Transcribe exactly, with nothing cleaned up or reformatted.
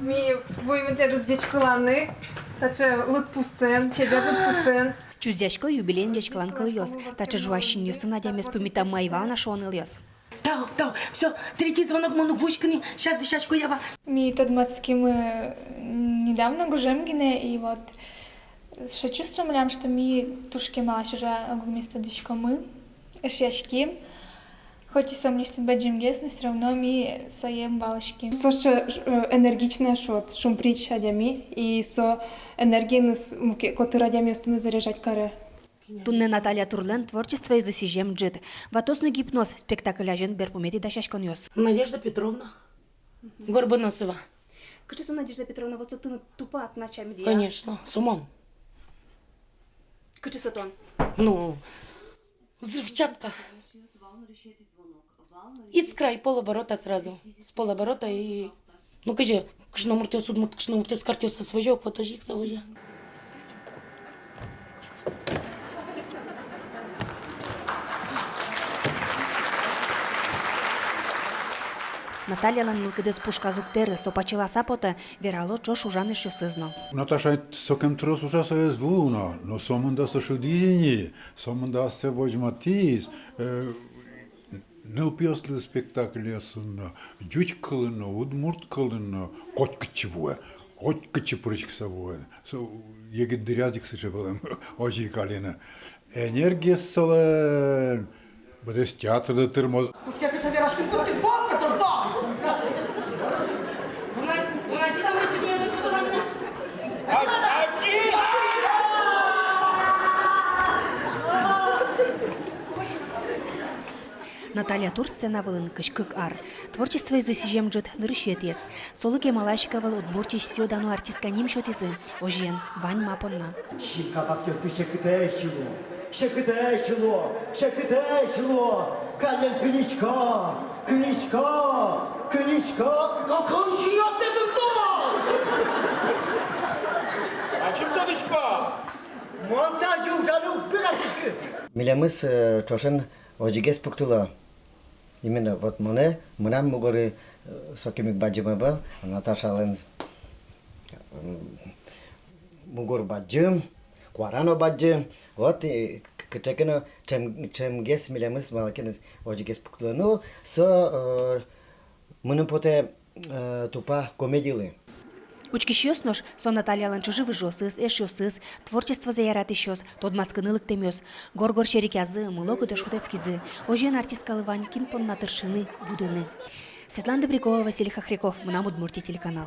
Ми вуимы тӥледыз ӟечкыланы таӵе лыдпусэн, чебер лыдпусэн. Чузъясько юбилеен ӟечкылан кылъёс. Таӵе ӝуась синъёсын адямиез пумитамы ӧй вал на, шуо нылъёс. Тау, тау, всё, третий звонок, мон уг вуиськы ни, сейчас дышетско я вал. Ми тодматскимы недавно, гужем гинэ, и вот сыӵе чувство милям, что ми туж кемалась уже ог-огмес тодӥськомы, эшъяським. Хоть и со мынэсьтым бадӟымгес, но всё равно ми сое ум валаське. Со сыӵе, э, энергичная, вот, шумприч адями, и со энергиеныз мукет котыр адямиосты но заряжать каре. Туннэ Наталья Турлэн творчествоезлы сӥзем ӝыт. «Ватос но гипноз» спектакль азьын берпуметӥ дасяськонъёс. Надежда Петровна Горбоносова. Кыӵе со Надежда Петровна, вот со тыныд тупа, тынад ачамед, я? Конечно, со мон. Кыӵе со тон? Ну, взрывчатка. Искра и полоборота сразу. С полоборота и, ну, кызьы кышномуртъёс, удмурт кышномуртъёс картъёссэс возё, вот озьы ик со возё. Натальялэн мылкыдыз пушказ уг тэры, со пачыласа потэ, верало ӵош ужан эшъёсыз но. Наташа сокем трос ужа, со ӧз вуы на, но сомында со шудӥз ини, сомында ассэ возьматӥз, э, нылпиослы спектакльёсын но, ӟуч кылын но, удмурт кылын но, котькытчы вуэ, котькытчы пыриськыса вуэ. Со егит дыръяз ик сыӵе вылэм, озьы ик али но. Энергиез солэн быдэс театрды тырмоз. Кучке кыӵе вераськын кутскиз, бомба туртоз! Наталья Тур сцена вылын кызь кык ар. Творчествоезлы сӥзем ӝыт нырысетӥез. Солы кемалась ик ӧвӧл Удмуртиысь сӥё-дано артистка ним сётӥзы. Озьыен, вань ма понна. Синкабакъёсты секытэсь луо, секытэсь луо, секытэсь луо. Каллен кынӥсько, кынӥсько, кынӥсько. Какой синъёсты тунтон? Ачим тодӥсько. Мон тазьы ужаны уг быгатӥськы. Милемыз, э, ӵошен озьыгес пуктыло. Именно вот монэ, мынам мугоры, э, сокем ик бадӟым ӧвӧл, Наташалэн, м, мугор бадӟым, куара но бадӟым. Вот, э, к-, кыӵе ке но ӵем-, ӵемгес милемыз, малы ке но озьыгес пуктыло. Ну, со, э, мыным потэ, э, тупа комедилы. Учкисьёс нош — со Натальялэн чыжы-выжыосыз, эшъёсыз, творчествозэ яратӥсьёс, тодматскыны лыктэмъёс. Гор-гор серекъязы, мыло-кыдо шутэтскизы. Озьыен, артисткалы вань кин понна тыршыны, будыны. Светлана Добрякова, Василий Хохряков, «Мынам Удмуртие» телеканал.